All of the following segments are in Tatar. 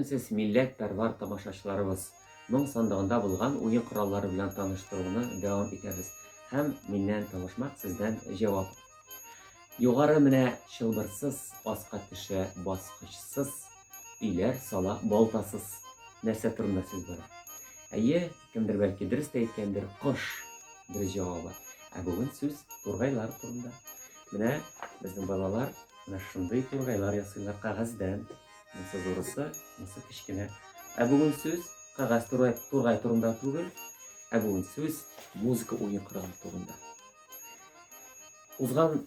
Исәнмесез, милләт пәрвар тамашачыларыбыз! Моң сандыгында булган уен кораллары белән таныштыруны дәвам итәбез. Һәм миннән табышмак, сездән җавап. Югары менә чылбырсыз, аска төшә баскычсыз, өйләр сала балтасыз. Нәрсә турында сүз бара? Әйе, кемдер бәлки дөрес тә әйткәндер, кош дөрес җавабы. Ә бүген сүз тургайлар турында. Менә безнең балалар менә шундый тургайлар ясыйлар кәгазьдән. Монысы зурысы, монысы кечкенә. Ә бүген сүз кәгазь тургай, тургай турында түгел, ә бүген сүз музыка уен коралы турында. Узган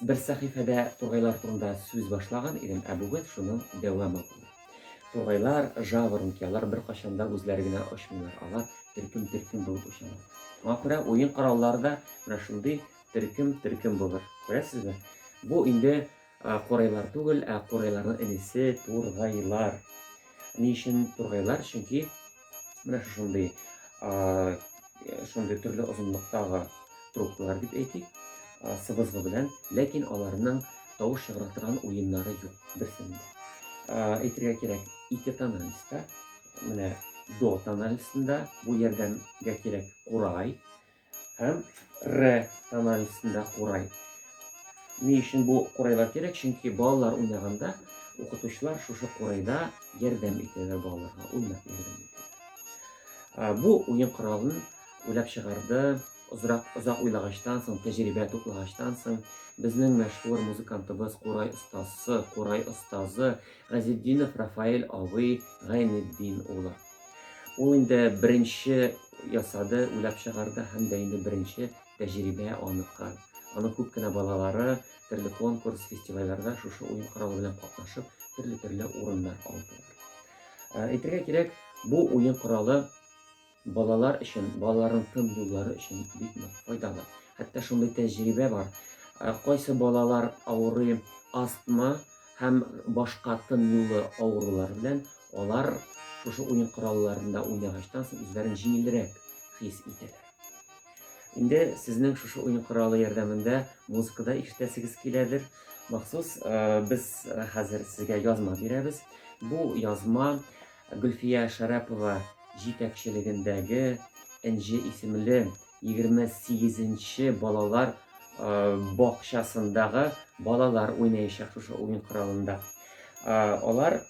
бер сәхифәдә тургайлар турында сүз башлаган идем, ә бүген шуның дәвамы булыр. Тургайлар, жаворонки, алар беркайчан да үзләре генә очмыйлар, алар төркем-төркем булып очалар. Шуңа күрә уен кораллары да менә шундый төркем-төркем булыр. Күрәсезме? Бу инде курайлар түгел, ә курайларның энесе тургайлар. Ни өчен тургайлар? Чөнки менә шушындый шундый төрле озынлыктагы трубкалар дип әйтик, сыбызгы белән, ләкин аларның тавыш чыгара торган уеннары юк берсендә. Әйтергә кирәк, ике тональностьта, менә до тональностьында бу ярдәмгә кирәк курай һәм ре тональностьында курай. Ни өчен бу курайлар кирәк? Чөнки балалар уйнаганда укытучылар шушы курайда ярдәм итәләр балаларга, уйнап ярдәм итәләр. Бу уен коралын уйлап чыгарды, озрак, озак уйлагачтан соң, тәҗрибә туплагачтан соң, безнең мәшһүр музыкантыбыз, курай остасы, курай остазы Газетдинов Рафаэль абый Гайнетдин улы. Ул инде беренче ясады, уйлап чыгарды һәм дә инде беренче тәҗрибә аныкы. Аның күп кенә балалары төрле конкурс, фестивальләрдә шушы уен коралы белән катнашып, төрле-төрле урыннар алдылар. Әйтергә кирәк, бу уен коралы балалар өчен, балаларның тын юллары өчен бик нык файдалы. Хәтта шундый тәҗрибә бар. Кайсы балалар авырый астма һәм башка тын юлы авырулары белән, алар шушы уен коралларында уйнагачтан соң үзләрен җиңелрәк хис итәләр. Инде сезнең шушы уен коралы ярдәмендә музыка да ишетәсегез киләдер. Махсус без хәзер сезгә язма бирәбез. Бу язма Гөлфия Шәрәпова җитәкчелегендәге Энҗе исемле 28 нче балалар бакчасындагы балалар уйнаячак шушы уен коралында. Алар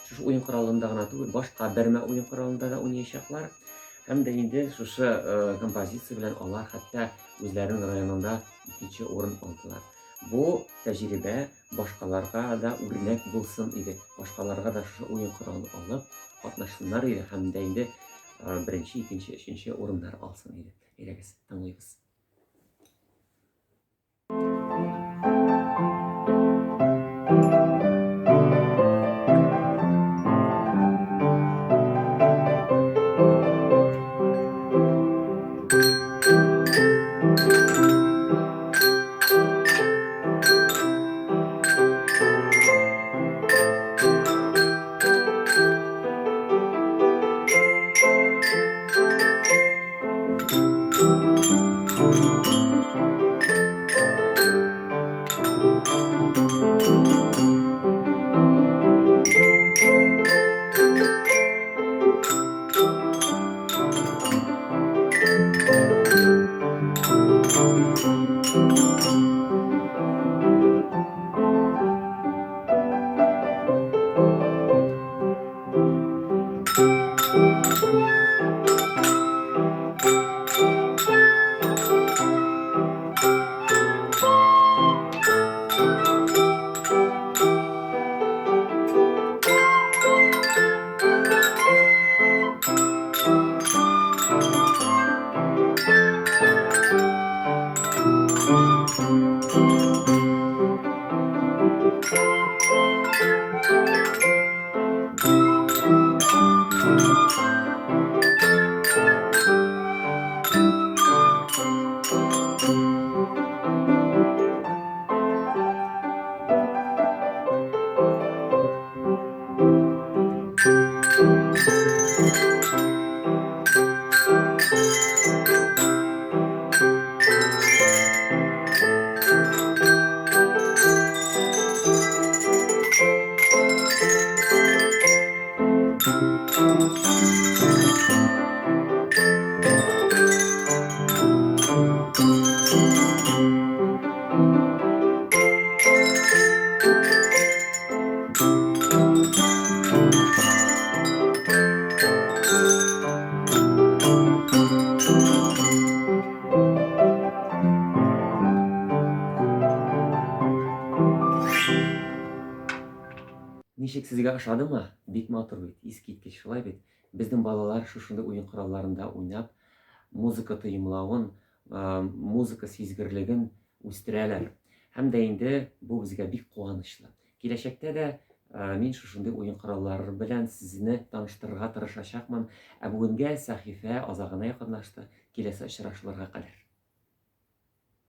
шушы уен коралында гына түгел, башка бәрмә уен коралында да уйнаячаклар. Һәм дә инде шушы композиция белән алар хәтта үзләренең районында икенче урын алдылар. Бу тәҗрибә башкаларга да үрнәк булсын иде. Башкаларга да шушы уен коралын алып катнашсыннар иде һәм дә инде беренче, икенче, өченче урыннар алсын иде. Әйдәгез, тыңлыйбыз. Ничек сезгә ошадымы? Бик матур бит, искиткеч, шулай бит? Безнең балалар шушындый уен коралларында уйнап, музыка тоемлавын, музыка сизгерлеген үстерәләр. Һәм дә инде бу безгә бик куанычлы. Киләчәктә дә мин шушындый уен кораллары белән сезне таныштырырга тырышачакмын. Ә бүгенгә сәхифә азагына якынлашты. Киләсе очрашуларга кадәр.